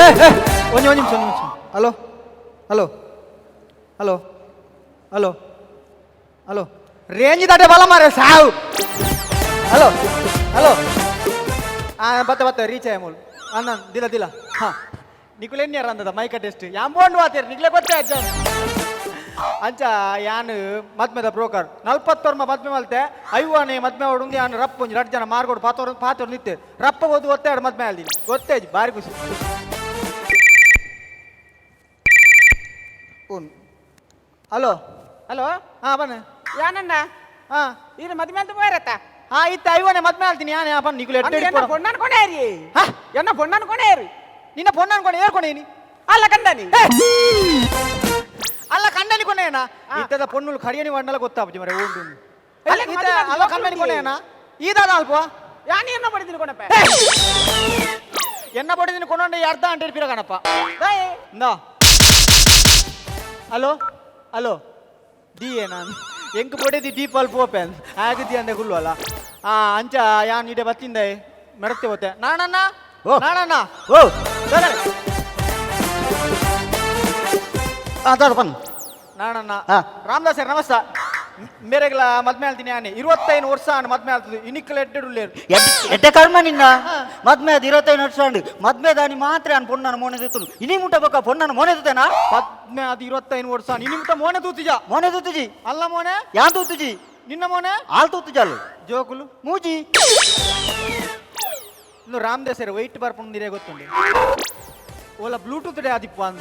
ಒಂಜಿ ಒಂಜಿ ನಿಮಿಷ, ಒಂಜಿ ನಿಮಿಷ. Hello hello hello hello hello, range ದಾಟೆ ಬಲ ಮಾರೆ ಸಾವು. ಹಲೋ ಹಲೋ, ಆ ಬತ್ತ ಬತ್ತ ರೀಚ್ ಆಯ ಮೂಲು ಅಣ್ಣ ದಿಲ ದಿಲ. ಹಾ ನಿಕುಲು ಎನ್ನಿಯಾರ ಅಂದದ ಮೈಕ ಟೆಸ್ಟ್ ಯಾಂಬೋಂಡು ವಾತೇರು ನಿಕ್ಲೆ ಗೊತ್ತೇ ಅಜ್ಜ. ಅಂಚ ಯಾನ್ ಮದ್ಮೆದ ಬ್ರೋಕರ್ ನಲ್ಪತ್ತೊರ್ಮ ಮದ್ಮೆ ಮಲ್ತೆ ಐವಾನೆ ಮದ್ಮೆ ಅವಡುಂದು ಯಾನ್ ರಪ್ಪ ಒಂಜಿ ರಡ್ಡ್ ಜನ ಮಾರ್ಗೋಡು ಪಾತೋರು ಪಾತೋರು ನಿತ್ತೆ ರಪ್ಪ ಓದು ಒತ್ತೆ ಆಡು ಮದ್ಮೆ ಆಲ್ದಿ ಗೊತ್ತೇ ಬಾರಿ ಖುಷಿ. ಹಲೋ ಹಲೋ ಹಾ ಬನ್ನಿ. ಯಾನಣ್ಣ? ಹಾ ಇದು ಮದ್ಮೆ ಅಂತ ಪೋಯರತ್ತ? ಹಾ ಇತ್ತ ಐವಾನೆ ಮದ್ಮೆ ಆಲ್ತೀನಿ ಯಾನೆ ಬನ್ನಿ ನಿಕುಲು ಎಡ್ಡೆ ಎನ್ನ ಪೊಣ್ಣನ್ ಕೊಣೇರಿ. ಹಾ? ಎನ್ನ ಪೊಣ್ಣನ್ ಕೊಣೇರಿ. ನಿನ್ನ ಪೊಣ್ಣನ್ ಕೊಣೆ ಏರ್ ಕೊಣೇನಿ? ಅಲ್ಲ ಕಂಡನಿ. ಅಲ್ಲ ಕಂಡನಿ ಕೊಣೇನಾ? ಇತ್ತದ ಪೊಣ್ಣುಲು ಕರಿಯನಿ వండల ಗೊತ್ತಾಪುಜಿ ಮರೆ ಉಂಡು. ಅಲ್ಲ, ಇತ್ತ ಮದ್ಮೆ ಅಲ್ಲ ಕಂಡನಿ ಕೊಣೇನಾ? ಈದಾದ ಅಲ್ಪ ಯಾನಿ ಎನ್ನ ಪಡಿದಿನಿ ಕೊಣಪ್ಪ? ಎನ್ನ ಪಡಿದಿನಿ ಕೊಣಂಡೆ ಅರ್ಧ ಅಂಟೇಳಿ ಪಿರಗಣಪ್ಪ. ಇಂದಾ ಹಲೋ ಹಲೋ ದಿ ನಾನು ಎಂಕ್ ಪೊಡೆದಿ ದೀಪಾಲ್ ಪೋಪೆನ್ ಆಗ the ಅಂದೆ ಗುಲ್ವಲ್ಲ. ಆ ಅಂಚ ಯಾನ್ ಇಡೆ ಬತ್ತಿಂದ ಮೆರತ್ತೆ ಹೋತೆ ನಾನಣ್ಣ. ಓ. ನಾನಣ್ಣ. ಓ ದಾದ ಬನ್ ನಾನಣ್ಣ. ಹಾ. ರಾಮದಾಸ್ ನಮಸ್ತೆ. ಮೇರೆಗ್ಲ ಮದ್ಮೆ ಆಲ್ತೀನಿ ಯಾನೆ 25 ವರ್ಷ ಆಂಡ್ ಮದ್ಮೆ ಆಲ್ತದೆ ಇನಿಕ್ಕಲ ಎಡ್ಡೆಡುಲ್ಲೇರು. ಎಡ್ಡೆ ಕರ್ಮ ನಿನ್ನ ಮದ್ಮೆ ಅದು 25 ವರ್ಷ ಅಂಡು ಮದ್ಮೆ ದಾನಿ ಮಾತ್ರ ಅನ್ ಪೊಣ್ಣನ ಮೋನೆ ತೂತುನು ಇನಿ ಮುಟ್ಟ ಬೊಕ್ಕ ಪೊಣ್ಣನ ಮೋನೆ ತೂತೇನಾ? ಮದ್ಮೆ ಅದು 25 ವರ್ಷ ಇನಿ ಮುಟ್ಟ ಮೋನೆ ತೂತಿಜ? ಮೋನೆ ತೂತುಜಿ. ಅಲ್ಲ ಮೋನೆ. ಯಾನ್ ತೂತುಜಿ? ನಿನ್ನ ಮೋನೆ. ಆಲ್ ತೂತುಜಾಲು. ಜೋಕುಲು ಮೂಜಿ. ಇನ್ನು ರಾಮದಾಸರ ವೈಟ್ ಬರ್ಪುಂದಿರೇ ಗೊತ್ತುಂಡು ಓಲ ಬ್ಲೂಟೂತ್ ಡೇ ಆದಿಪ್ಪ ಅಂತ.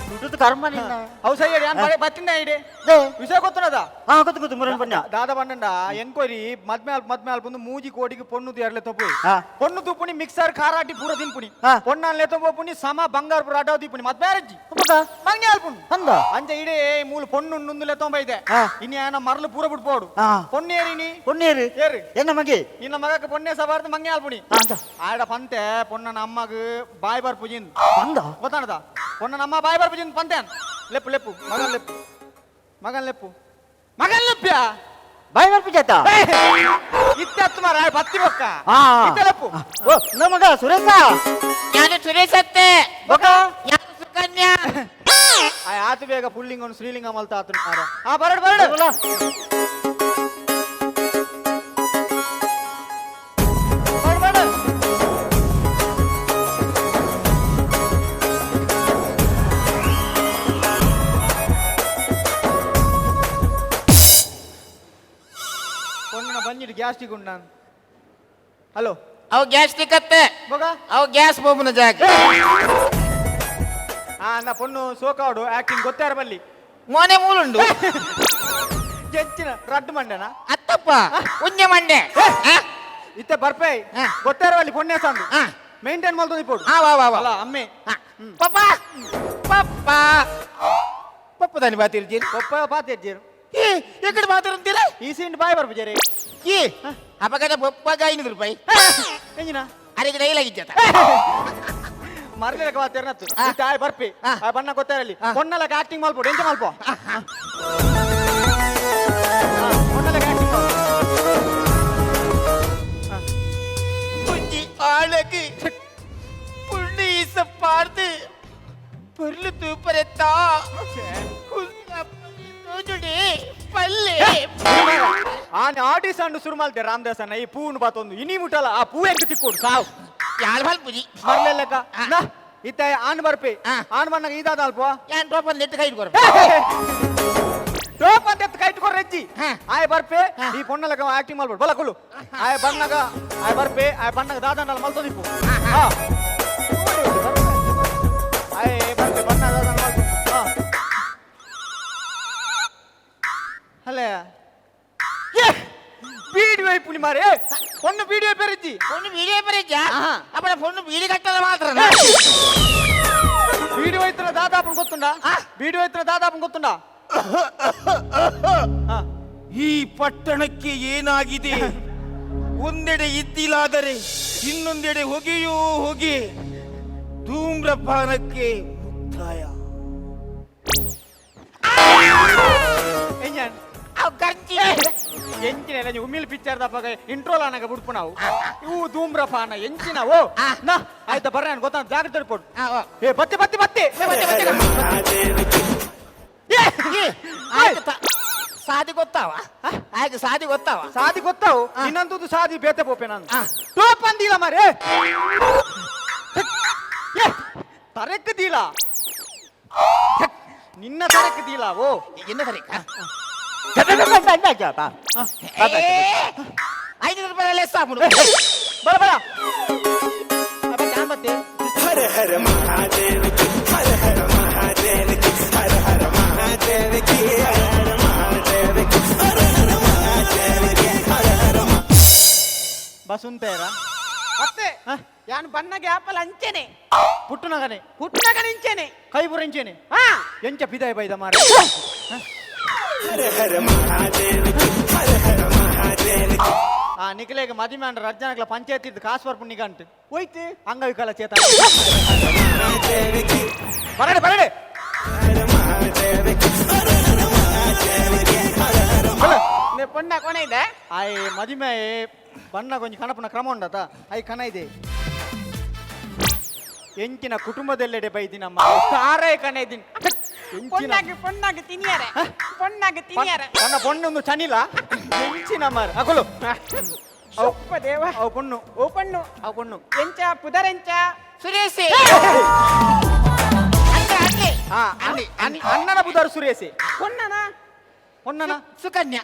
ಬ್ಲೂಟೂತ್ ಕರ್ಮ ನಿನ್ನ. ಅವು ಸರಿ ಯಾನ್ ಬತ್ತಿಂದ ಇಡೆ they. ವಿಷಯ ಗೊತ್ತುನದ? ಹಾ ಗೊತ್ತು ಗೊತ್ತು ಮುರನ್ ಪನ್ಯ. ದಾದ ಬಂಡಂಡ ಎಂಕ್ವೈರಿ ಮದ್ಮೆ ಅಲ್ಪ ಮದ್ಮೆ ಅಲ್ಪ ಒಂದು ಮೂಜಿ ಕೋಟಿಗೆ ಪೊಣ್ಣು ಎರಲೆ ತಪ್ಪು ಹಾ. ಪೊಣ್ಣು ತುಪ್ಪುಣಿ ಮಿಕ್ಸರ್ ಖಾರಾಟಿ ಪೂರ ತಿನ್ಪುಣಿ ಹಾ. ಪೊಣ್ಣನ್ ಲೆತ್ತೊಂಬೋಪುಣಿ ಸಮ ಬಂಗಾರ ಪೂರ ಅಡಾವ್ ದೀಪುಣಿ ಮದ್ಮೆ ಅರ್ಜಿ ಅಪ್ಪಗ ಮಂಗೆ ಅಲ್ಪುಂಡು ಅಂದ ಅಂಚ ಇಡೇ ಮೂಲು ಪೊಣ್ಣು ನುಂದು ಲೆತ್ತೊಂಬ ಇದೆ ಹಾ. ಇನ್ನು ಏನ ಮರಳು ಪೂರ ಬಿಡ್ಪೋಡು ಹಾ. ಪೊಣ್ಣೇರಿನಿ ಪೊಣ್ಣೇರು ಏರು ಎನ್ನ ಮಗೆ ನಿನ್ನ ಮಗಕ್ಕೆ ಪೊಣ್ಣೆ ಸಬಾರ್ದು ಮಂಗೆ ಅಲ್ಪುಣಿ. ಹಾ, ಅಂಚ. ಆಡ ಪಂತೆ ಪೊಣ್ಣನ ಅಮ್ಮಗ್ ಬಾಯ್ ಬರ್ಪುಜಿನ್ ಬಂದ ಗೊತ್ತಾಣದ ಪೊಣ್ಣನ ಅಮ್ಮ ಬಾಯ್ ಬರ್ಪುಜಿನ್ ಪಂತೆ ಲೆಪ್ಪು ಲೆಪ್ಪು ಮಗನ್ ಲೆಪ್ಪು ಮಗನ್ ಲೆಪ್ಪು ಮಗನ್ ಲೆಪ್ಪ್ಯಾ ಬಾಯ್ ಬರ್ಪುಜಾತ ಇತ್ತೆ ಹತ್ತು ಮಾರ ಬತ್ತಿ ಬೊಕ್ಕ ಹಾ. ಇತ್ತೆ ಲೆಪ್ಪು. ಓ ನಮ್ಮ ಮಗ ಸುರೇಶ. ನಾನು ಸುರೇಶತ್ತೆ. ಬೊಕ್ಕ ನಾನು ಸುಕನ್ಯಾ. ಆ ಆತು ಬೇಗ ಪುಲ್ಲಿಂಗ ಒಂದು ಶ್ರೀಲಿಂಗ ಮಲ್ತ ಆತು ಮಾರ. ಆ ಬರಡು ಬರಡು. ಬೊಲ್ಲ. ಬರಡು ಬರಡು. ಪೊಣ್ಣನ ಬಂಜಿಡು ಗ್ಯಾಸ್ಟ್ರಿಕ್ ಉಂಡು ನಾನು. ಹಲೋ ಅವು ಗ್ಯಾಸ್ಟ್ರಿಕ್ ಅತ್ತೆ. ಮಗ ಅವು ಗ್ಯಾಸ್ ಬೋಬುನ ಜಾಗ. ಆ ನಾ ಪೊಣ್ಣು ಸೋಕಾವಡು ಆಕ್ಟಿಂಗ್ ಗೊತ್ತಾರ ಬಲ್ಲಿ. ಮೋನೆ ಮೂಲುಂಡು. ಜಜ್ಜಿನ ರಡ್ಡು ಮಂಡೆನಾ? ಅತ್ತಪ್ಪ ಉಂಜೆ ಮಂಡೆ. ಆ? ಇತ್ತೆ ಬರ್ಪೈ ಹಾ. ಗೊತ್ತಾರ ಬಲ್ಲಿ ಪೊಣ್ಣೆ ಸಂದು ಹಾ. ಮೇಂಟೈನ್ ಮಾಡ್ತದೆ ಇಪ್ಪೋಡು. ಆ, ವಾ ವಾ ವಾ. ಅಲ್ಲ ಅಮ್ಮೆ. ಆ, ಪಪ್ಪ ಪಪ್ಪ ಪಪ್ಪ ದಾನಿ ಬಾತಿರ್ತೀರಿ. ಪಪ್ಪ ಪಾತಿರ್ಜೀರು. ಏ ಎಕ್ಕಡೆ ಮಾತಾಡ್ತೀರ? ಈ ಸೀನ್ ಬಾಯ್ ಬರ್ಪುಜಾರೆ. ಈ ಅಪಗದ ಪಪ್ಪ 5 ರೂಪಾಯಿ. ಎಂಜಿನ ಅರೆಗೆ ಡೈಲಾಗ್ ಇಜ್ಜತ. ಮರಲಿರಕ ವಾತೇರ್ನತ್ತು. ಆ. ಇತ್ತೆ ಆಯ್ ಬರ್ಪಿ. ಆ. ಆ ಬಣ್ಣ ಗೊತ್ತಾರಲ್ಲಿ ಆ. ಪೊಣ್ಣಲಕ ಆಕ್ಟಿಂಗ್ ಮಲ್ಪೋಡು ಎಂಚ ಮಲ್ಪೋ ಪೊಣ್ಣಲಕ ಆಕ್ಟಿಂಗ್ ಮಲ್ಪೋ. ಒಂಜಿ ಆಳಗೆ ಪುಳ್ಳಿ ಈಸ ಪಾಡ್ದು ಪೊರ್ಲು ತೂಪರೆತ್ತಾ ತೋಜುಡಿ ಪಲ್ಲೆ. ಆನೆ ಆಡಿಸಂಡು ಶುರು ಮಲ್ತೆ ರಾಮದಾಸನ ಈ ಪೂನು ಬಾತೊಂದು ಇನಿ ಮುಟ್ಟಲ್ಲ ಆ ಪೂ ಎಂಕ್ ತಿಕ್ಕೋಡು ಸಾವು. ಯಾಳ್ ಮಲ್ಪುಜಿ. ಮರ್ಲೆಲ್ಲಕ ಆ. ನಾ ಇತ್ತೆ ಆನ್ ಬರ್ಪಿ. ಆ. ಆನ್ ಬಣ್ಣಗ ಈದಾದ ಅಲ್ಪ ಯಾನ್ ಟೋಪನ್ ನೆಟ್ಟು ಕೈ ಇಟ್ಕೊರ. ಟೋಪ್ ಅಂತ ಎತ್ತು ಕೈ ಇಟ್ಕೊರ್ ರೆಜ್ಜಿ. ಹಾ. ಆಯ್ ಬರ್ಪೆ. ಹಾ. ಈ ಪೊಣ್ಣಲಕ ಆಕ್ಟಿಂಗ್ ಮಲ್ಪಡು ಬಲ ಕೊಲು ಆಯ್ ಬಣ್ಣಗ ಆಯ್ ಬರ್ಪೆ ಆಯ್ ಬಣ್ಣಗ ದಾದಂಡಲ ಮಲ್ತೊಂದಿಪ್ಪು. ಹಾ. ಆಯ್ ಬರ್ಪೆ ಬಣ್ಣ ದಾದಂಡ ಮಲ್ತು. ಹಾ. ಅಲ್ಲೇ ಏ ಬೀಡಿ ವೈಪುನಿ ಮಾರೆ ಪೊಣ್ಣು ಬೀಡಿ ಪೆರಿಜ್ಜಿ. ಪೊಣ್ಣು ಬೀಡಿ ಪೆರಿಜ್ಜ? ಆಹಾ. ಅಪ್ಪಡ ಪೊಣ್ಣು ಬೀಡಿ ಕಟ್ಟದ ಮಾತ್ರ. ಬೀಡಿ ವೈతున్న దాదాపు ಗೊತ್ತುಂಡ? ಆ. ಬೀಡಿ ವೈతున్న దాదాపు ಗೊತ್ತುಂಡ? ಹಾ. ಈ ಪಟ್ಟಣಕ್ಕೆ ಏನಾಗಿದೆ? ಒಂದೆಡೆ ಇದ್ದಿಲಾದರೆ ಇನ್ನೊಂದೆಡೆ ಹೊಗೆಯೋ ಹೊಗೆ. ಧೂಮ್ರಪಾನಕ್ಕೆ ಮುಕ್ತಾಯ. ಎಂಜಾನ್ ಅವು ಗರ್ಜಿ. ಎಂಚಿನ ಉಮಿಲ್ ಪಿಕ್ಚರ್ ದಪ್ಪಗ ಇಂಟ್ರೋಲ್ ಅನಗ ಬುಡ್ಪುನಾವು ಇವು ಧೂಮ್ರಪಾನ ಎಂಚಿನ ಓ ನಾ ಆಯ್ತಾ ಬರ್ರ ಗೊತ್ತಾ ಜಾಗ್ರತೆ ಇರ್ಪೊಡು. ಏ ಬತ್ತೆ ಬತ್ತೆ ಬತ್ತೆ ಸಾದಿ ಗೊತ್ತಾವ? ಆಯ್ತು, ಸಾದಿ ಗೊತ್ತಾವ? ಸಾದಿ ಗೊತ್ತಾವು, ಇನ್ನೊಂದು ಸಾದಿ ಬೇತೆ ಪೋಪೆ ನಾನು ಟೋಪ್ ಅಂದಿಲ್ಲ ಮಾರೇ. ಏ ತರಕ್ ದೀಲ, ನಿನ್ನ ತರಕ್ ದೀಲ ಓ. ಎನ್ನ ತರಕ? 5 ರೂಪಾಯಿ ಲೆಸ್ ಹಾಕ್ಬಿಡು. ಬರ ಬರ ಮತ್ತೆ. ಬಸುಂತೇರ. ಅತ್ತೆ, ಯಾನು ಬಣ್ಣ ಗ್ಯಾಪಲ್ ಅಂಚೆನೆ. ಪುಟ್ಟುನಗನೆ. ಹುಟ್ಟುನಗನ ಇಂಚೆನೆ. ಕೈ ಬುರಂಚೇನೆ. ಹಾ. ಎಂಚ ಪಿದಾಯ ಬೈದ ಮಾರ. ಆ ನಿಖಲೇಗ ಮದಿಮೆ ಅಂಡ್ರ ರಜ್ಜನಗ್ಲ ಪಂಚಾಯತ್ ಇದ್ದು ಕಾಸು ಬರ್ಪು ನಿಗಂಟು. ಹೋಯ್ತು. ಅಂಗವಿಕಲ ಚೇತ ಬರಡೆ ಬರಡೆ. ಪೊಣ್ಣ ಕೊನೆ ಇದೆ. ಆಯ್ ಮದಿಮೆ ಬಣ್ಣ ಕೊಂಚ ಕಣಪನ ಕ್ರಮ ಉಂಡತ I ಕಣ ಇದೆ. ಎಂಚಿನ ಕುಟುಂಬದೆಲ್ಲೆಡೆ ಬೈದಿನಮ್ಮ ತಾರೇ ಕಣ ಇದ್ದೀನಿ ಎಂಚಿನ. ಪೊಣ್ಣಾಗಿ ಪೊಣ್ಣಾಗಿ ತಿನಿಯರೆ, ಪೊಣ್ಣಾಗಿ ತಿನಿಯರೆ. ಪೊಣ್ಣ ಪೊಣ್ಣೊಂದು ಚನಿಲ ಎಂಚಿನ ಮಾರ ಅಕುಲು. ಸೊಪ್ಪ ದೇವ. ಅವು ಪೊಣ್ಣು. ಓ ಪಣ್ಣು. ಅವು ಪೊಣ್ಣು. ಎಂಚ ಪುದರೆಂಚ? ಸುರೇಶ್ ಅಂದ್ರೆ ಅಣ್ಣೆ. ಆ, ಅಣ್ಣನ ಬುಧಾರು ಸುರೇಶೆ. ಪೊಣ್ಣನ? ಪೊಣ್ಣನ? ಸುಕನ್ಯಾ.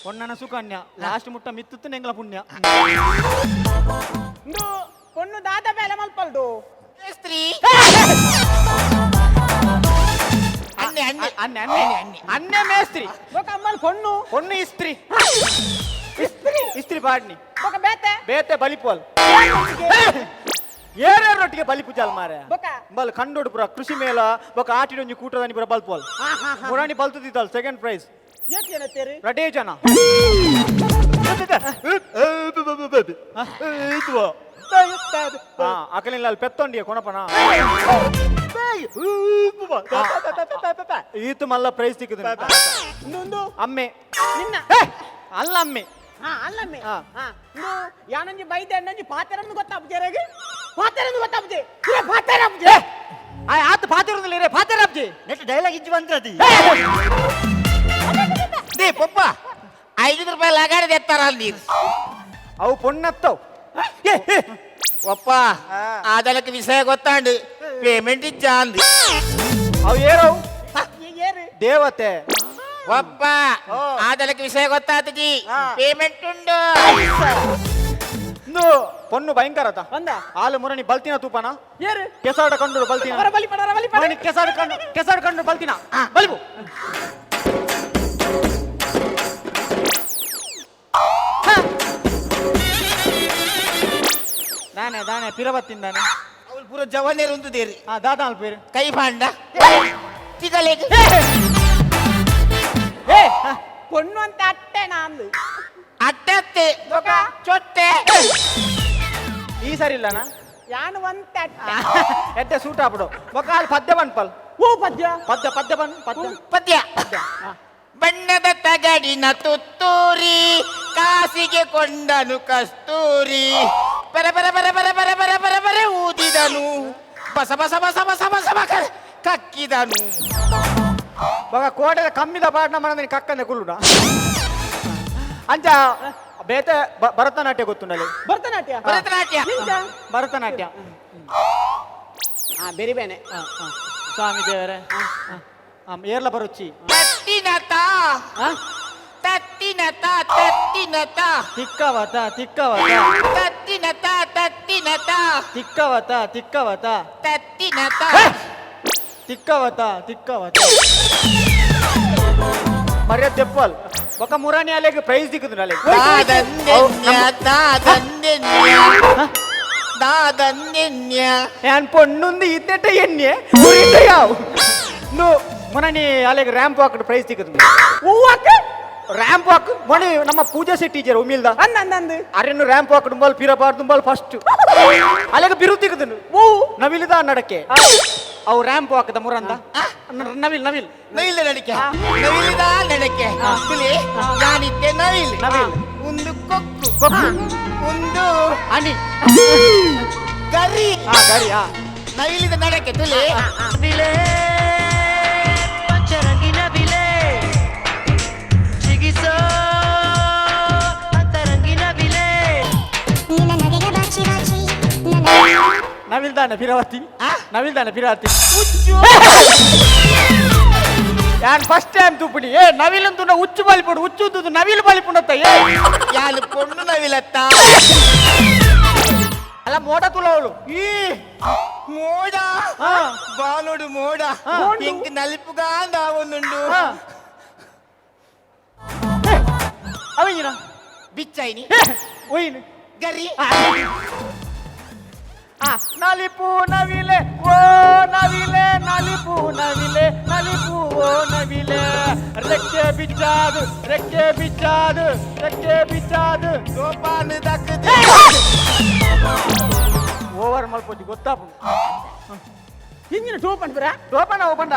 ಪೊಣ್ಣನ ಸುಕನ್ಯ. ಲಾಸ್ಟ್ ಮುಟ್ಟ ಮಿತ್ತುತ್ತು ನೆಂಗ್ಲ ಪುಣ್ಯ. ಇಂದು ಪೊಣ್ಣು ದಾದ ಬೇಲೆ ಮಲ್ಪಲ್ದು? ಸ್ತ್ರೀ ಅಣ್ಣೆ ಅಣ್ಣೆ. ಅಣ್ಣೆ ಅಣ್ಣೆ ಅಣ್ಣೆ ಅಣ್ಣೆ ಮೇಸ್ತ್ರಿ. ಬೊಕ ಅಮ್ಮಲ್ ಪೊಣ್ಣು? ಪೊಣ್ಣು ಇಸ್ತ್ರಿ ಇಸ್ತ್ರಿ ಇಸ್ತ್ರಿ ಪಾಡ್ನಿ. ಬೊಕ ಬೇತೆ? ಬೇತೆ ಬಲಿಪೋಲ್ ಏರೇರೊಟ್ಟಿಗೆ ಬಲಿ ಪೂಜಾಲ್ ಮಾರೆ. ಬೊಕ? ಬಲ್ ಕಂಡೋಡು ಪುರ ಕೃಷಿ ಮೇಳ ಬೊಕ ಆಟಿಡೊಂಜಿ ಕೂಟದಾನಿ ಪುರ ಬಲ್ಪೋಲ್. ಮುರಾಣಿ ಬಲ್ತುದಿದ್ದಲ್ ಸೆಕೆಂಡ್ ಪ್ರೈಸ್. ಏತ್ ಜನ ತೇರು? ರಡೇ ಜನ. ಅಕಲಿಲ್ಲ ಅಲ್ಲಿ ಪೆತ್ತೊಂಡಿಯ ಕೊಣಪನ ಈತು ಮಲ್ಲ ಪ್ರೈಸ್ ಸಿಕ್ಕಿದ. ಇಂದು ಅಮ್ಮೆ. ನಿನ್ನ? ಏ, ಅಲ್ಲ ಅಮ್ಮೆ. ಹಾ, ಅಲ್ಲಮ್ಮೆ. ಹಾ. ಹಾ, ಇಂದು ಯಾನೊಂಜಿ ಬೈದೆ ಅನ್ನೊಂಜಿ ಪಾತೆರನ್ನು ಗೊತ್ತಾಪುಜೆ, ಪಾತೆರನ್ನು ಗೊತ್ತಾಪುಜೆ, ಪಾತೆರ. ಆತ ಪಾತಿರುದಿಲ್ಲ ರೇ ಪಾತೆರಾಬ್ಜಿ. ನೆಟ್ ಡೈಲಾಗ್ ಇಜ್ಜಿ ಬಂದ್ರದಿ. They ಪಪ್ಪ, 5 ರೂಪಾಯಿ ಲಗಾಡಿ తెತ್ತಾರ ನೀರು. ಅವು ಪೊಣ್ಣತ್ತವು. ಒಪ್ಪ, ಆದಲಕ್ಕೆ ವಿಷಯ ಗೊತ್ತಾಂಡು ಪೇಮೆಂಟ್ ಇಚ್ಚಾ ಅಂದು. ಅವು ಏರವು? ಏರು? ದೇವತೆ. ಒಪ್ಪ, ಆದಲಕ್ಕೆ ವಿಷಯ ಗೊತ್ತಾತಜಿ, ಪೇಮೆಂಟ್ ಉಂಡು. ಇಂದು ಪೊಣ್ಣು ಭಯಂಕರತ. ಬಂದ? ಆಲು ಮುರಣಿ ಬಲ್ತಿನ ತೂಪನ. ಏರು? ಕೆಸಾಡ ಕಂಡು ಬಲ್ತಿನ. ಅವರ ಬಲಿ ಪಡ, ಬಲಿ ಪಡ. ಮುರಣಿ ಕೆಸಾಡ ಕಂಡು, ಕೆಸಾಡ ಕಂಡು ಬಲ್ತಿನ ಬಲಿಬು. ದಾನೆ ದಾನೆ ಪಿರಬತ್ತಿಂದಾನೆ. ಅವಳು ಪೂರ ಜವನೇರು ಉಂದು ದೇರಿ. ಹಾ, ದಾದಾ ಅಲ್ಪೇರು. ಕೈ ಬಾಂಡ ತಿಗಲೇಗ. ಏ. ಪೊಣ್ಣು ಅಂತ ಅಟ್ಟೆ ನಾಂದು. ಅಟ್ಟತ್ತೆ. ಬೊಕ? ಚೊಟ್ಟೆ. ಈ ಸರಿ ಇಲ್ಲನಾ? ಯಾನು ಒಂತೆ ಅಟ್ಟೆ. ಎಡ್ಡೆ ಸೂಟ್ ಆಪಡು ಬೊಕ ಅಲ್ಲಿ ಪದ್ಯ ಬನ್ಪಲ್. ಓ ಪದ್ಯ? ಪದ್ಯ ಪದ್ಯ ಬನ್ ಪದ್ಯ. ಪದ್ಯ. ಬಣ್ಣದ ತಗಡಿನ ತುತ್ತೂರಿ ಕಾಸಿಗೆ ಕೊಂಡನು ಕಸ್ತೂರಿ, ಪರ ಪರ ಪರ ಪರ ಪರ ಪರ ಪರ ಪರ ಊದಿದನು, ಬಸ ಬಸ ಬಸ ಬಸ ಬಸ ಬಕ ಕಕ್ಕಿದನು. ಬೊಕ ಕೋಟೆದ ಕಮ್ಮಿದ ಪಾಡ್ನ ಮನದಿನ ಕಕ್ಕಂದೆ ಕುಲ್ಲುಡ ಅಂಚ ಬೇತೆ ಭರತನಾಟ್ಯ ಗೊತ್ತುಂಡಲ್ಲಿ. ಭರತನಾಟ್ಯ? ಭರತನಾಟ್ಯ. ಎಂಚ? ಭರತನಾಟ್ಯ. ಹಾ, ಬೇರೆ ಬೇನೆ. ಸ್ವಾಮಿ ದೇವರೇ, ಏರ್ಲ ಬರುಚ್ಚಿ. ತತ್ತಿನ ತಾ ತತ್ತಿನ ತಾ ತತ್ತಿನ ತಾ. ತಿಕ್ಕವತ ತಿಕ್ಕವತ. ತತ್ತಿನ ತಾ ತತ್ತಿನ ತಾ. ತಿಕ್ಕವತ ತಿಕ್ಕವತ. ತತ್ತಿನ ತಾ. ತಿಕ್ಕವತ ತಿಕ್ಕವತ. ಮರ್ಯಾದೆ ದೆಪ್ಪಲ್ ఒక ಮುರಾಣಿ ಅಲೆಗೆ ಪ್ರೈಸ್ ದಿಕ್ಕುದು ಅಲೆಗೆ. ದಾದಂದೆನ್ಯ ದಾದಂದೆನ್ಯ ದಾದಂದೆನ್ಯ. ഞാൻ പൊണ്ണുಂದು ಇದ್ದೆಟ್ಟ ಎಣ್ಣೆ ಮುರಿಟ ಯಾವು ನು ಮೊನ್ನೆ ಅಲೆಗೆ ramp walk price ದಿಕ್ಕುದು. Huvakka? Ramp walk ಮೊನ್ನೆ ನಮ್ಮ ಪೂಜಾ ಸೆಟ್ಟಿ ಟೀಚರ್ ಉಮಿಲ್ದ. ಅಂದ ಅಂದ ಅಂದು. ಅರೆನ್ನು ರ್ಯಾಂಪ್ ವಾಕ್ ದುಂಬಾಲ್ ಪಿರಬಾರ್ ದುಂಬಾಲ್ ಫಸ್ಟ್ ಅಲೆಗೆ ಬಿರು ತಿಕ್ಕುದು. ಹೂ. ನವಿಲಿದ ನಡಕ್ಕೆ ಅವು ರ್ಯಾಂಪ್ ಹಾಕದ ಮುರಂದ ನವಿಲ್ ನವಿಲ್ ನವಿಲ್ ನಡಿಕೆ ನವಿಲಿದ ನಡಕೆ ತುಲಿ ಯಾನಿತ್ತೆ ನವಿಲ್ ನವಿಲ್. ಒಂದು ಕೊಕ್ಕು ಒಂದು ಅಣಿ ಗರಿ ಆ ಗರಿ ಆ ನವಿಲಿದ ನಡಕೆ ತುಲಿ ಪಂಚರಂಗಿನ ಬಿಲೆ ಜಿಗಿಸೋ ಅಂತರಂಗಿನ ಬಿಲೆ ನಿನ್ನ ನಗೆಯ ಬಾಚಿ ಬಾಚಿ ನನ್ನ ನವಿಲ್ ದಾನೆ ಪಿರವತಿ ನವಿಲ್ ದಾನೆ ಪಿರವತಿ ಯಾನ್ ಫಸ್ಟ್ ಟೈಮ್ ತೂಪುಡಿ ಏ ನವಿಲ್ ಉಚ್ಚು ಬಲಿಪುಡು ಉಚ್ಚು ಉದ್ದುದು ನವಿಲು ಬಲಿಪುಂಡತ್ತ ಏ ಯಾನು ಪೊಣ್ಣು ನವಿಲತ್ತ ಅಲ್ಲ ಮೋಡ ತುಲವಳು ಈ ಮೋಡ ಬಾನೋಡು ಮೋಡ ಇಂಕ್ ನಲಿಪುಗಾಂದ ಒಂದುಂಡು ಅವಿಂಜಿನ ಬಿಚ್ಚೈನಿ ಒಯ್ಯಿನ ಗರಿ ನಲಿಪು ನವಿಲೆ ಓ ನವಿಲೆ ನಲಿಪು ನವಿಲೆ ನಲಿಪು ಓ ನವಿಲೆ ರೆಕ್ಕೆ ಬಿಚ್ಚಾದು ರೆಕ್ಕೆ ಬಿಚ್ಚಾದು ರೆಕ್ಕೆ ಬಿಚ್ಚಾದು ಸೋಪಾನ ದಕ್ಕದು ಓವರ್ ಮಲ್ಪೊಚ್ಚಿ ಗೊತ್ತಾಪು ಹಿಂದಿನ ಟೋಪನ್ ಪುರ ಟೋಪನ ಓಪಂಡ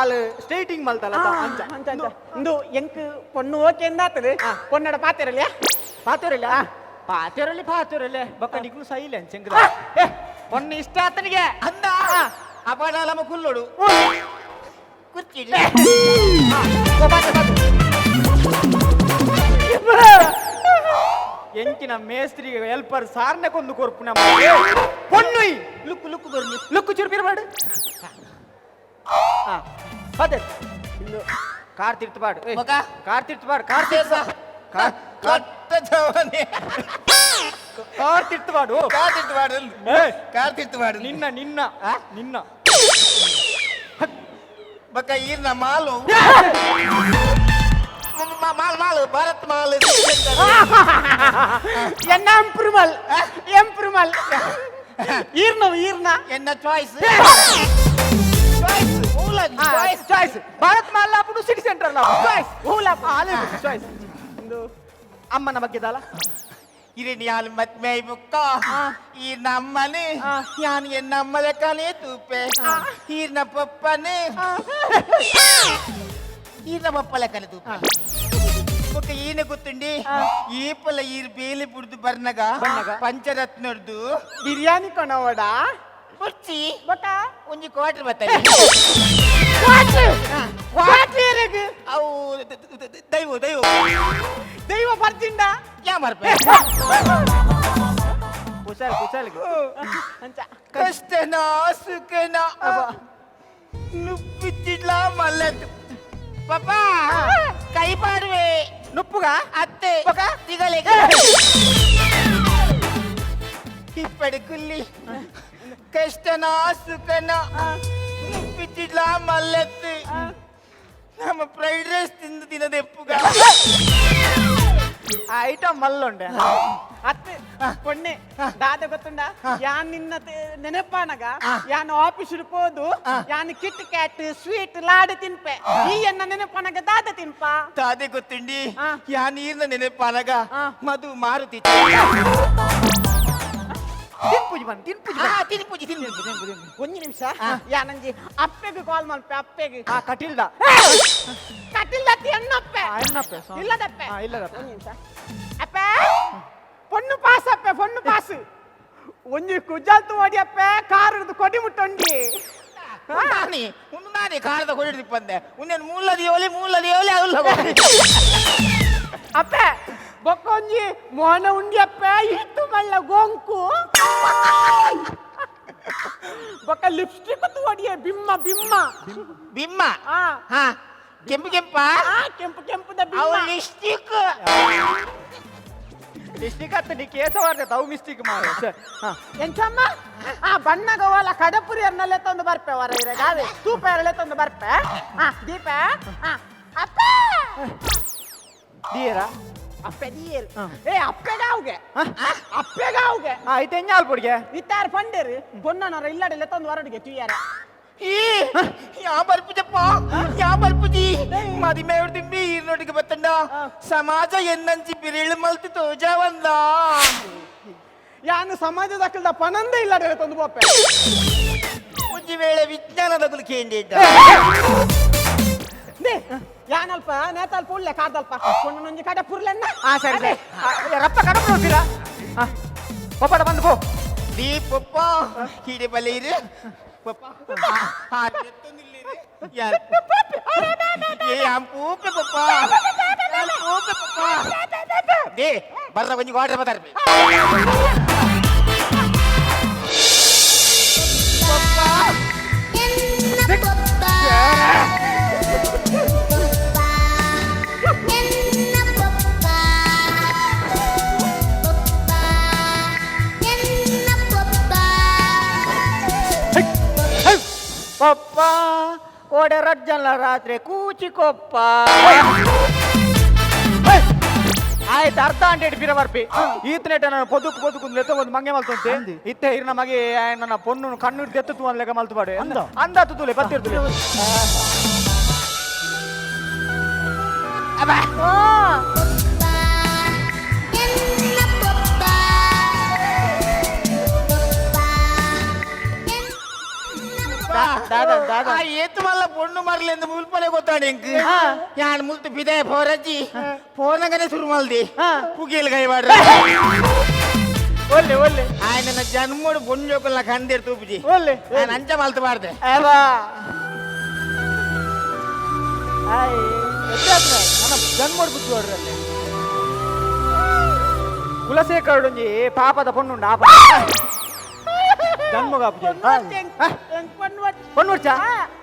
ಆಲ್ ಸ್ಟ್ರೈಟಿಂಗ್ ಮಲ್ತಲ್ಲ ಅಂಚ ಅಂಚ ಅಂಚ ಇಂದು ಎಂಕ್ ಪೊಣ್ಣು ಓಕೆ ಎಂದಾತದೆ ಪೊನ್ನಡ ಪಾತಿರಲಿಯಾ ಪಾತೇರಲ್ಲ ಪಾತೇರಲ್ಲಿ ಪಾತೇರಲ್ಲೇ ಬೊಕ್ಕ ನಿಕ್ಲು ಸೈಲೆನ್ಸ್ ಚೆಂಗ್ರ ಏ ಪೊಣ್ಣು ಇಷ್ಟ ಆತನಿಗೆ ಅಂದ ಅಪನಾಲಮ ಕುಲ್ಲೋಡು ಕುರ್ಚಿ ಎಂಕಿನ ಮೇಸ್ತ್ರಿ ಹೆಲ್ಪರ್ ಸಾರ್ನೆ ಕೊಂದು ಕೊರ್ಪುನ ಪೊಣ್ಣು ಲುಕ್ಕು ಲುಕ್ಕು ಬರ್ಲಿ ಲುಕ್ಕು ಚುರುಪಿರ ಬಾಡು ಪದ ಕಾರ್ ತಿರ್ತಬಾಡು ಮಗ. ಕಾರ್ ತಿರ್ತಬಾಡು ಕಾರ್ ತಿರ್ತ ಕಾರ್ ಕಟ್ಟ ಜವನೆ ಕಾರ್ ತಿರ್ತಬಾಡು ಕಾರ್ ತಿರ್ತಬಾಡು ಏ. ಕಾರ್ ತಿರ್ತಬಾಡು ನಿನ್ನ ನಿನ್ನ ನಿನ್ನ ಬಕ್ಕ ಈರ್ನ ಮಾಲು ಮಾಲ್ ಮಾಲು ಭಾರತ್ ಮಾಲು ಎನ್ನ ಎಂಪ್ರೂಮಲ್ ಎಂಪ್ರೂಮಲ್ ಈರ್ನ ಈರ್ನ ಎನ್ನ ಚಾಯ್ಸ್ ಚಾಯ್ಸ್ ಮೂಲ ಚಾಯ್ಸ್ ಚಾಯ್ಸ್ ಭಾರತ್ ಮಾಲ್ ಅప్పుడు ಸಿಟಿ ಸೆಂಟರ್ ಚಾಯ್ಸ್ ಹೂಲ ಚಾಯ್ಸ್ ಅಮ್ಮನ ಬಗ್ಗೆ ದಾಲ ಇರಿನ್ ಯಾನ್ ಮದ್ಮೆ ಬುಕ್ಕ ಈ ನಮ್ಮನೆ ಯಾನ್ ಎನ್ನಮ್ಮಲಕನೇ ತೂಪೆ ಈರ್ನ ಪಪ್ಪನೆ ಈರ್ನ ಪಪ್ಪಲಕನೆ ತೂಪೆ ಬೊಕ್ಕ ಈನ ಗೊತ್ತುಂಡಿ ಈ ಪಲ ಈರ್ ಬೇಲಿ ಬುಡ್ದು ಬರ್ನಗ ಪಂಚರತ್ನರ್ದು ಬಿರಿಯಾನಿ ಕೊನವಡ ಬುರ್ಚಿ ಬೊಕ್ಕ ಒಂಜಿ ಕ್ವಾರ್ಟರ್ ಬತ್ತಾರೆ ಕ್ವಾಟ್ರ್ ಅವು ದೈವ ದೈವ ದೈವ ಬರ್ತಿಂಡ ಯಾ ಮರ್ಪೆ ಕುಶಾಲ್ ಕುಶಾಲ್ ಅಂಚ ಕಷ್ಟನಾ ಸುಖನಾ ನುಪ್ಪಿಚ್ಚಿಡ್ಲಾ ಮಲ್ಲದ್ದು ಪಾಪಾ ಕೈ ಪಾಡುವೆ ನುಪ್ಪುಗ ಅತ್ತೆ ತಿಗಲೆ ಇಪ್ಪಡಿ ಕುಲ್ಲಿ ಕಷ್ಟನಾ ಸುಖನಾ ನುಪ್ಪಿಚ್ಚಿಡ್ಲಾ ಮಲ್ಲತ್ತು ನಮ್ಮ ಫ್ರೈಡ್ ರೈಸ್ ತಿಂದು ತಿನ್ನದೆಪ್ಪುಗ ಆ ಐಟಮ್ ಮಲ್ಲುಂಡೆ ಅತ್ತೆ ಪೊಣ್ಣೆ ದಾದ ಗೊತ್ತುಂಡ ಯಾನ್ ನಿನ್ನ ನೆನಪಾನಗ ಯಾನ್ ಆಫೀಸ್ ಪೋದು ಯಾನ್ ಕಿಟ್ ಕ್ಯಾಟ್ ಸ್ವೀಟ್ ಲಾಡು ತಿನ್ಪೆ ಈ ಎನ್ನ ನೆನಪಾನಗ ದಾದ ತಿನ್ಪ ತಾದೆ ಗೊತ್ತುಂಡಿ ಯಾ ನೀರ್ನ ನೆನಪಾನಗ ಮಧು ಮಾರುತಿ ತಿನ್ಪುಜಿ ಬನ್ ತಿನ್ಪುಜಿ ತಿನ್ಪುಜಿ ತಿನ್ಪುಜಿ ಒಂಜಿ ನಿಮಿಷ ಯಾನಂಜಿ ಅಪ್ಪೆಗೆ ಕಾಲ್ ಮಲ್ಪೆ ಅಪ್ಪೆಗೆ ಆ ಕಟಿಲ್ದ ಕಟಿಲ್ದತ್ತಿ ಎಣ್ಣಪ್ಪೆ ಎಣ್ಣಪ್ಪೆ ಇಲ್ಲದಪ್ಪೆ ಇಲ್ಲದಪ್ಪೆ ಒಂಜಿ ನಿಮಿಷ ಅಪ್ಪೆ ಪೊಣ್ಣು ಪಾಸ್ ಅಪ್ಪೆ ಪೊಣ್ಣು ಪಾಸ್ ಒಂಜಿ ಕುಜಾಲ್ತು ಓಡಿ ಅಪ್ಪೆ ಕಾರ್ ಹಿಡ್ದು ಕೊಡಿ ಮುಟ್ಟೊಂಡಿ ನಾನೇ ಒಂದು ನಾನೇ ಕಾರದ ಕೊಡಿ ಬಂದೆ ಒಂದೇನು ಮೂಲದ ಯೋಲಿ ಮೂಲದ ಯೋಲಿ ಅವಲ್ಲ ಅಪ್ಪೆ ಬೊಕ್ಕೊಂಜಿ ಮೋನ ಉಂಡಿ ಅಪ್ಪೆ ಇತ್ತು ಮಲ್ಲ ಗೊಂಕು ಬೊಕ್ಕ ಲಿಪ್ಸ್ಟಿಕ್ ತೋಡಿಯೆ ಬಿಮ್ಮ ಬಿಮ್ಮ ಬಿಮ್ಮ ಹಾ ಕೆಂಪು ಕೆಂಪ ಕೆಂಪು ಕೆಂಪುದ ಅವು ಬಿಮ್ಮ ಲಿಪ್ಸ್ಟಿಕ್ ಲಿಪ್ಸ್ಟಿಕ್ ಅತ್ತ ನೀ ಕೇಸವಾರ್ದೆ ತಾವು ಮಿಸ್ಟೇಕ್ ಮಾಡ ಎಂಚಮ್ಮ ಆ ಬಣ್ಣಗವಲ ಕಡಪುರಿ ಅನ್ನಲ್ಲೇ ತಂದು ಬರ್ಪೆ ವರ ಇರಗಾವೆ ತೂಪ ಎರಳೆ ತಂದು ಬರ್ಪೆ ಆ ದೀಪ ಆ ಅಪ್ಪ ದಿಯರಾ ಅಪ್ಪೆ ದಿಯೇರು ಏ ಅಪ್ಪೆಗಾವ್ಗೆ ಅಪ್ಪೆಗಾವ್ಗೆ ಆಯ್ತು ಎಂಜಾಲ್ ಪೊಡಿಗೆ ಇತ್ತಾರ ಪಂಡೇರು ಪೊನ್ನನವರ ಇಲ್ಲಡೆಲ್ಲ ತಂದು ಹೊರಡಿಗೆ ತುಯ್ಯಾರ ಈ ಯಾ ಬರ್ಪುಜಪ್ಪ ಯಾ ಬರ್ಪುಜಿ ಮದಿಮೆ ತಿಂಬಿ ಈರ್ನೊಟ್ಟಿಗೆ ಬತ್ತಂಡ ಸಮಾಜ ಎನ್ನಂಚಿ ಬಿರಿಳು ಮಲ್ತು ತೋಜಾವಂದ ಯಾನು ಸಮಾಜದ ಅಕ್ಕಲ್ದ ಪನಂದ ಇಲ್ಲಡೆ ತಂದು ಬೋಪೆ ಒಂಜಿ ವೇಳೆ ವಿಜ್ಞಾನ ಯಕ್ಷಗಾನದಗುಲು ಕೇಂದ್ರ. ಯಾನಲ್ಪ ನೇತಲ್ಪ ಉಳ್ಳೆ ಕಾದಲ್ಪ ಪೊಣ್ಣನೊಂಜಿ ಕಡೆ ಪುರ್ಲೆನ್ನ. ಆ ಸರಿ ಸರಿ. ರಪ್ಪ ಕಡಪು ನೋಡ್ತೀರಾ? ಪಪ್ಪಾಡ ಬಂದು ಪೋ. ದೀಪಪ್ಪ ಹಿಡಿ ಬಲೆ ಇರು ಪಪ್ಪ. ಯಾರು ಏ ಪೂಪೆ ಪಪ್ಪ, ಪೂಪೆ ಪಪ್ಪ. They ಬರ್ರ ಕೊಂಚ ವಾಟರ್ ಬತ್ತಾರ. ಪಪ್ಪ ಓಡೆ ರಜ್ಜಲ್ಲ ರಾತ್ರಿ ಕೂಚಿಕೊಪ್ಪ. ಆಯ್ತು, ಅರ್ಧ ಅಂಟೆ ಪಿರ ಬರ್ಪಿ ಈತನೇಟ ನಾನು ಪೊದುಕು ಪೊದುಕು ಲೆತ್ತ ಒಂದು ಮಂಗೆ ಮಲ್ತಂತೆ ಇತ್ತೆ ಇರ್ನ ಮಗೆ ನನ್ನ ಪೊಣ್ಣು ಕಣ್ಣು ದೆತ್ತು ಅನ್ ಲೆಕ್ಕ ಮಲ್ತು ಪಾಡೆ ಅಂದ ತುಲೆ ಬತ್ತಿರ್ತುಲೆ. ಆ ಏತು ಮಲ್ಲ ಪೊಣ್ಣು ಮರ್ಲೆಂದು ಮುಲ್ಪಲೆ ಗೊತ್ತಾಡ ಎಂಕ್. ಯಾನ್ ಮುಲ್ತು ಬಿದಾಯ ಪೋರಜ್ಜಿ ಪೋನಗನೆ ಶುರು ಮಲ್ದಿ ಪುಗೇಲ್ ಕೈ ಬಾಡ್ರ. ಒಲ್ಲೆ ಒಲ್ಲೆ. ఆయన ಜನ್ಮಡು ಪೊಣ್ಣು ಕಂದಿರ್ ತೂಪುಜಿ. ಒಲ್ಲೆ. ನಾನು ಅಂಚ ಮಲ್ತು ಬಾರ್ದೆ. ಅವಾ ನನ್ನ ಜನ್ಮಡು ಬುದ್ಧಿ ಹೊಡ್ರಲ್ಲಿ ಕುಲಶೇಖರಡೊಂಜಿ ಪಾಪದ ಪೊಣ್ಣುಂಡು ಆಪ ಜನ್ಮಗ ಪೊಣ್ಣು ವರ್ಷ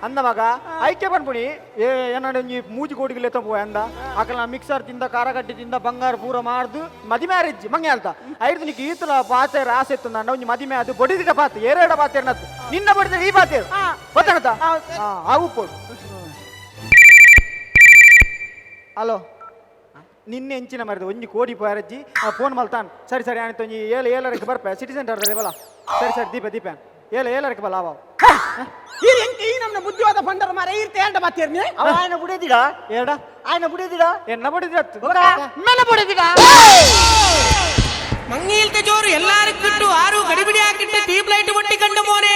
ಅಂದ ಮಗ ಐಕೆ ಪನ್ಪುಣಿ ಏ ಏನೊಂಜಿ ಮೂಜಿ ಕೋಟಿಗೆ ಲೆತ್ತ ಪೋ ಅಂದ. ಅಕಲ ಮಿಕ್ಸರ್ ತಿಂದ, ಖಾರ ಕಟ್ಟಿ ತಿಂದ, ಬಂಗಾರ ಪೂರ ಮಾರ್ದು ಮದಿ ಮ್ಯಾರೇಜ್ ಮಂಗೆ ಅಲ್ತ ಐದು ನಿಕ್ ಈತಲ ಪಾತೆ ಆಸೆ ಇತ್ತು. ನನ್ನ ಒಂಜಿ ಮದಿಮೆ ಅದು ಬಡಿದಿಟ ಪಾತೆ ಏರೇಡ ಪಾತೆ ನತ್ತು ನಿನ್ನ ಬಡಿದ ಈ ಪಾತೆ ಗೊತ್ತಾಗತ್ತಾ? ಆವು ಪೋಡು. ಹಲೋ, ನಿನ್ನೆ ಎಂಚಿನ ಮರಿದ ಒಂಜಿ ಕೋಡಿ ಪೋರಜ್ಜಿ ಆ ಫೋನ್ ಮಲ್ತಾನ್. ಸರಿ ಸರಿ ಆಯ್ತು. ಒಂಜಿ ಏಳು ಏಳರಕ್ಕೆ ಬರ್ಪೆ ಸಿಟಿ ಸೆಂಟರ್ ಬಲ. ಸರಿ ಸರಿ, ದೀಪ ದೀಪ ಏಳು ಏಳರಕ್ಕೆ ಬಲ ಅವ. ಈ ಎಂಕ ಈ ನಮ್ನ ಬುದ್ಧಿವಾದ ಪಂಡರ ಮಾರ ಈರ್ತೆ ಏಂಡ ಬಾತೇರ್ನಿ. ಅವ ఆయన ಬುಡೇದಿಡ. ಏಡ ఆయన ಬುಡೇದಿಡ. ಎನ್ನ ಬಡಿದ್ರತ್ತು? ಮೆಲ್ಲ ಬಡಿದಿಡ. ಮಂಗೀಲ್ತ ಜೋರು ಎಲ್ಲಾರು ಆರು ಗಡಿಬಿಡಿ ಹಾಕಿಟ್ಟು ಟ್ಯೂಬ್ ಲೈಟ್ ಒಟ್ಟಿ ಕಂಡು ಮೋನೆ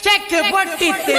ಚೆಕ್ ಪೊಟ್ಟಿತ್ತೆ.